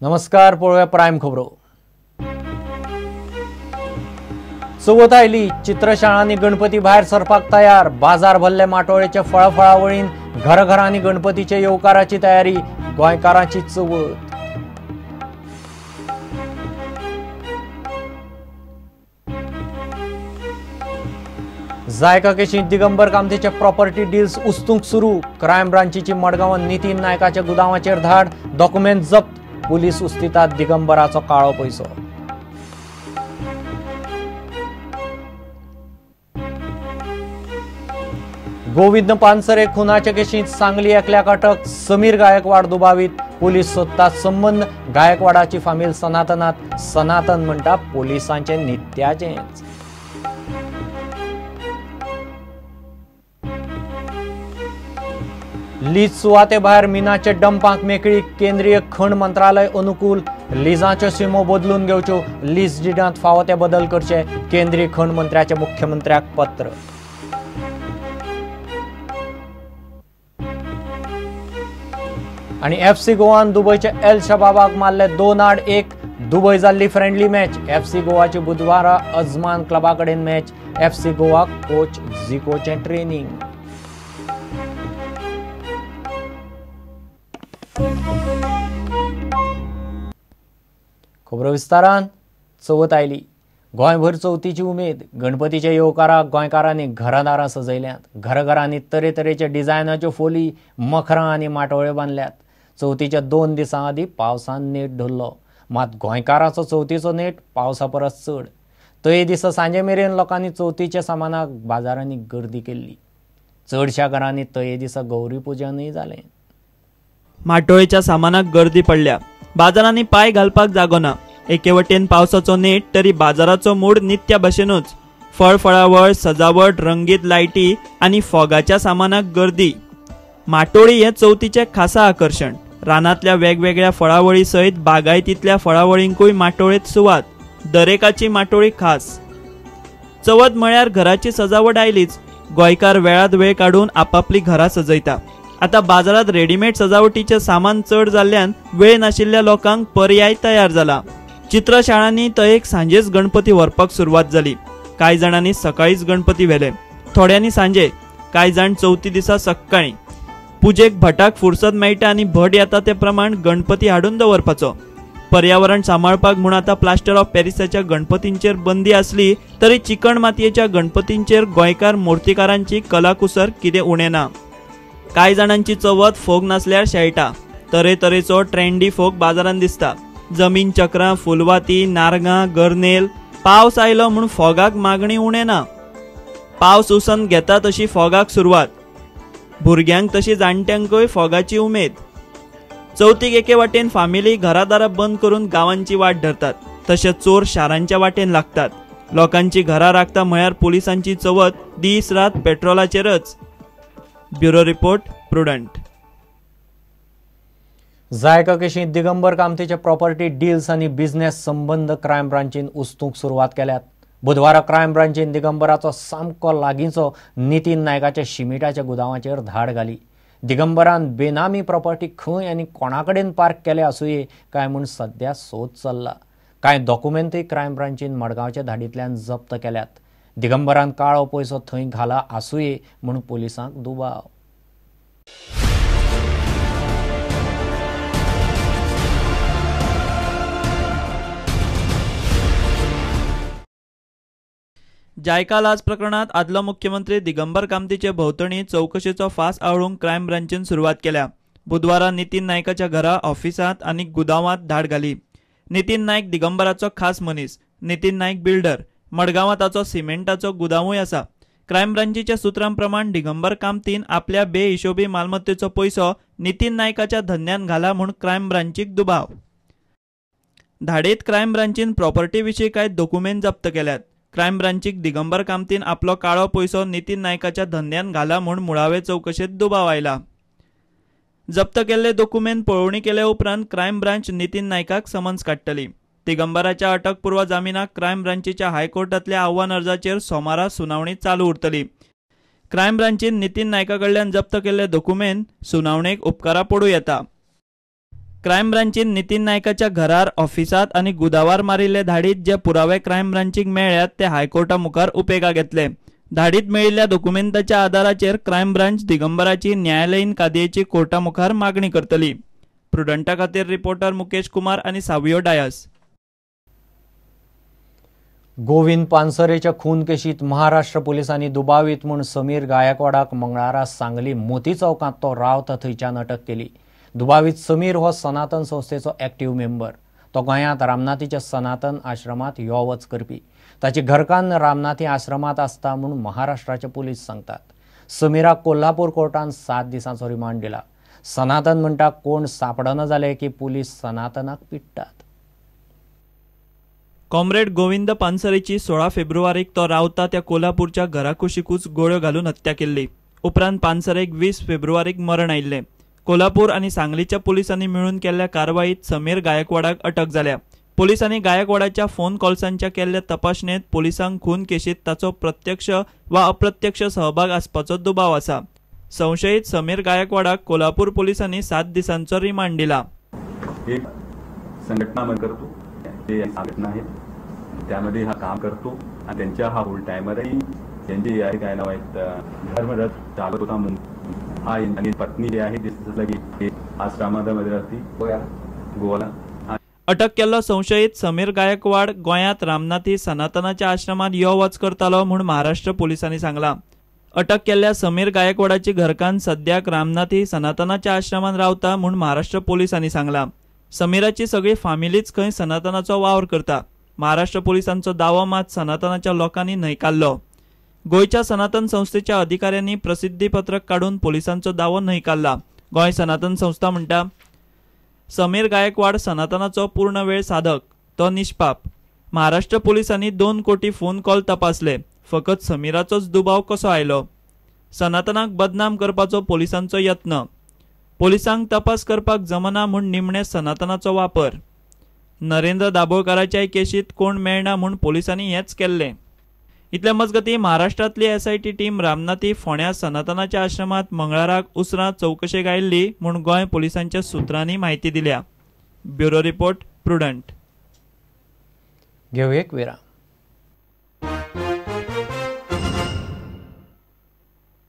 नमस्कार, पळोवया प्रायम खबरो. चवथ आयली, चित्रशाळांनी गणपती भायर सरपाक तयार. बाजार भरले माटोळेच्या फळफळावळीन, घरघरांनी गणपतीच्या येवकाराची तयारी. गोंयकारांची चवथ. जायका केशींत दिगंबर कामतीचे प्रॉपर्टी डील्स उस्तूंक सुरू. क्रायम ब्रांचीची मडगांवां नितीन नायकाच्या गुदांवाचेर धाड, डॉक्युमेंट जप्त. पुलीस उस्तितात दिगंबराचो काळो पयसो. गोविंद पानसरे खुनाचे केशींत सांगली एकल्याक अटक. समीर गायकवाड दुबावीत. पुलीस सोदतात संबंद. गायकवाडाची फामील सनातनात. सनातन म्हणटा पोलिसांचे नित्याचेंच. लीज सुवाते भायर मिनाचे डंपांक मेकळी. केंद्रीय खण मंत्रालय अनुकूल. लिजांच्यो सिमो बदलून घेवच्यो. लीज डिडांत फावो ते बदल करचे. केंद्रीय खण मंत्र्याचे मुख्यमंत्र्याक पत्र. आनी एफसी गोवान दुबयच्या एल शबाबाक मारले 2-1. दुबय जाल्ली फ्रेंडली मॅच. एफसी गोवाची बुधवारा अजमान क्लबा कडेन मॅच. एफसी गोवा कोच झिकोचें ट्रेनिंग. खबरो विस्तारान. चवथ आयली, गोंयभर चवथीची उमेद. गणपतीच्या येवकाराक गोंयकारांनी घरादारां सजयल्यांत. घरघरांनी तरेतरेच्या डिझायनाच्यो फोली, मखरां आनी माटोळ्यो बांदल्यात. चवथीच्या 2 दिसां आदीं पावसान नेट धरलो, मात गोंयकाराचो चवथीचो नेट पावसा परस चड. तय दिसा सांजे मेरेन लोकांनी चवथीच्या सामानाक बाजारांनी गर्दी केल्ली. चडश्या घरांनी तये दिसा गौरी पुजनूय जालें. माटोळेच्या सामानाक गर्दी पडल्या. बाजारांनी पांय घालपाक जागो ना. एके वटेन पावसाचो नेट तरी बाजाराचो मूड नित्या भशेनूच. फळफळावळ, सजावट, रंगीत लायटी आनी फोगाच्या सामानाक गर्दी. माटोळी हें चवथीचें खासा आकर्शण. रानांतल्या वेगवेगळ्या फळावळी सयत बागायतींतल्या फळावळींकूय माटोळेंत सुवात. दरेकाची माटोळी खास. चवथ म्हळ्यार घराची सजावट आयलीच. गोंयकार वेळात वेळ काडून आपापली घरां सजयता. आतां बाजारांत रेडीमेड सजावटीचें सामान चड जाल्ल्यान वेळ नाशिल्ल्या लोकांक पर्याय तयार जाला. चित्रशाळांनी तयेक सांजेच गणपती व्हरपाक सुरवात जाली. कांय जाणांनी सकाळीच गणपती व्हेले, थोड्यांनी सांजे, कांय जाण चवथी दिसा सकाळीं. पुजेक भटाक फुरसत मेळटा आनी भट येता ते प्रमाण गणपती हाडून दवरपाचो. पर्यावरण सांबाळपाक म्हूण आतां प्लास्टर ऑफ पॅरिसाच्या गणपतींचेर बंदी आसली तरी चिकण मातयेच्या गणपतींचेर गोंयकार मुर्तीकारांची कलाकुसर कितें उणें ना. कांय जाणांची चवथ फोग नासल्यार शेळटा. तरेतरेचो ट्रेंडी फोग बाजारांत दिसता. जमीन चक्रां, फुलवाती, नारंगां, गर्नेल. पावस आयलो म्हूण फोगाक मागणी उणें ना. पावस उसंत घेता तशी फोगाक सुरवात. भुरग्यांक तशी जाणट्यांकूय फोगाची उमेद. चवथीक एके वाटेन फामिली घरादारां बंद करून गांवांची वाट धरतात, तशें चोर शारांच्या वाटेन लागतात. लोकांची घरां राखता म्हळ्यार पुलिसांची चवथ दीस रात पेट्रोलाचेरच. Bureau report, Prudent. जायका केशींत दिगंबर कामतीचे प्रॉपर्टी डील्स आनी बिझनेस संबंद क्रायम ब्रांचीन उस्तूंक सुरवात केल्यात. बुधवारा क्रायम ब्रांचीन दिगंबराचो सामको लागींचो नितीन नायकाच्या शिमिटाच्या गुदांवाचेर धाड घाली. दिगंबरान बेनामी प्रॉपर्टी खंय आनी कोणा कडेन पार्क केल्या आसुये काय म्हूण सद्या सोद चल्ला. कांय डॉक्युमेंटूय क्रायम ब्रांचीन मडगांवच्या धाडींतल्यान जप्त केल्यात. दिगंबरान काळो पयसो थंय घाला आसुये म्हूण पुलिसांक दुबाव. जायका लाच प्रकरणात आदलो मुख्यमंत्री दिगंबर कामतीचे भोंवतणी चवकशेचो फास आवळूंक क्रायम ब्रांचीन सुरवात केल्या. बुधवारा नितीन नायकाच्या घरा, ऑफिसांत आनी गुदांवांत धाड घाली. नितीन नायक दिगंबराचो खास मनीस. नितीन नायक बिल्डर. मडगांवां ताचो सिमेंटाचो गुदांवूय आसा. क्रायम ब्रांचीच्या सुत्रां प्रमाण दिगंबर कामतीन आपल्या बेहिशोबी मालमत्तेचो पयसो नितीन नायकाच्या धंद्यान घाला म्हूण क्रायम ब्रांचीक दुबाव. धाडेत क्रायम ब्रांचीन प्रॉपर्टी विशीं कांय दोकुमेंत जप्त केल्यात. क्रायम ब्रांचीक दिगंबर कामतीन आपलो काळो पयसो नितीन नायकाच्या धंद्यान घाला म्हूण मुळावे चवकशेंत दुबाव आयला. जप्त केल्ले दोकुमेंत पळोवणी केले उपरांत क्रायम ब्रांच नितीन नायकाक समन्स काडटली. दिगंबराच्या अटकपूर्व जामिनाक क्रायम ब्रांचीच्या हायकोर्टांतल्या आव्हान अर्जाचेर सोमारा सुनावणी चालू उरतली. क्रायम ब्रांचीन नितीन नायका कडल्यान जप्त केल्ले दोकुमेंत सुनावणेक उपकारा पडूं येता. क्रायम ब्रांचीन नितीन नायकाच्या घरार, ऑफिसांत आनी गुदावार मारिल्ले धाडीत जे पुरावे क्रायम ब्रांचीक मेळ्ळ्यात ते हायकोर्टा मुखार उपेगाक येतले. धाडीत मेळिल्ल्या दोकुमेंताच्या आदाराचेर क्रायम ब्रांच दिगंबराची न्यायालयीन कादयेची कोर्टा मुखार मागणी करतली. प्रुडंटा खातीर रिपोर्टर मुकेश कुमार आनी सावियो डायस. गोविंद पानसरेच्या खून केशीत महाराष्ट्र पुलिसांनी दुबावीत म्हूण समीर गायकवाडाक मंगळारा सांगली मोती चौकांत तो रावता थंयच्यान अटक केली. दुबावीत समीर हो सनातन संस्थेचो एक्टिव्ह मेंबर. तो गोंयांत रामनाथीच्या सनातन आश्रमांत यो वच करपी. ताची घरकान्न रामनाथी आश्रमांत आसता म्हूण महाराष्ट्राचे पुलीस सांगतात. समीराक कोल्हापूर कोर्टान 7 दिसांचो रिमांड दिला. सनातन म्हणटा कोण सापडना जाले की पुलीस सनातनाक पिडटात. कॉम्रेड गोविंद पानसरेची 16 फेब्रुवारीक तो रावता त्या कोल्हापूरच्या घराकुशीकूच गोळ्यो घालून हत्या केल्ली. उपरांत पानसरेक 20 फेब्रुवारीक मरण आयिल्लें. कोल्हापूर आनी सांगलीच्या पुलिसांनी मेळून केल्ल्या कारवाईत समीर गायकवाडाक अटक जाल्या. पुलिसांनी गायकवाडाच्या फोन कॉल्सांच्या केल्ल्या तपासणेत पुलिसांक खून केशीत ताचो प्रत्यक्ष वा अप्रत्यक्ष सहभाग आसपाचो दुबाव आसा. संशयित समीर गायकवाडाक कोल्हापूर पुलिसांनी 7 दिसांचो रिमांड दिला. एक संघटना करतो ते संघटना आहे त्यामध्ये हा काम करतो आणि त्यांच्या हा फुल टायमर आहे. त्यांचे आहे काय नाव आहेत धर्मरथ चालत होता हा आणि पत्नी जे आहे की आश्रमामध्ये राहते गोवाला. अटक केल्लो संशयित समीर गायकवाड गोंयांत रामनाथी सनातनाच्या आश्रमात यो वच करतालो म्हूण महाराष्ट्र पुलिसांनी सांगलां. अटक केल्ल्या समीर गायकवाडाची घरकान्न सद्याक रामनाथी सनातनाच्या आश्रमात रावता म्हूण महाराष्ट्र पुलिसांनी सांगलां. समीराची सगळी फामिलीच खंय सनातनाचो वावर करता. महाराष्ट्र पुलिसांचो दावो मात सनातनाच्या लोकांनी न्हयकारलो. गोंयच्या सनातन संस्थेच्या अधिकाऱ्यांनी प्रसिद्धी पत्रक काडून पुलिसांचो दावो न्हयकारला. गोंय सनातन संस्था म्हणटा समीर गायकवाड सनातनाचो पूर्ण वेळ साधक, तो निष्पाप. महाराष्ट्र पुलिसांनी 2 कोटी फोन कॉल तपासले, फकत समीराचोच दुबाव कसो आयलो? सनातनाक बदनाम करपाचो पुलिसांचो यत्न. पुलिसांक तपास करपाक जमना म्हूण निमणे सनातनाचो वापर. नरेंद्र दाभोळकाराच्याय केशीत कोण मेळना म्हूण पुलिसांनी हेंच केल्लें. इतल्या मजगती महाराष्ट्रांतली एसआयटी टीम रामनाथी फोंड्या सनातनाच्या आश्रमांत मंगळाराक उसरां चवकशेक आयिल्ली म्हूण गोंय पुलिसांच्या सुत्रांनी म्हायती दिल्या. Bureau report, Prudent. घेवया एक विराम.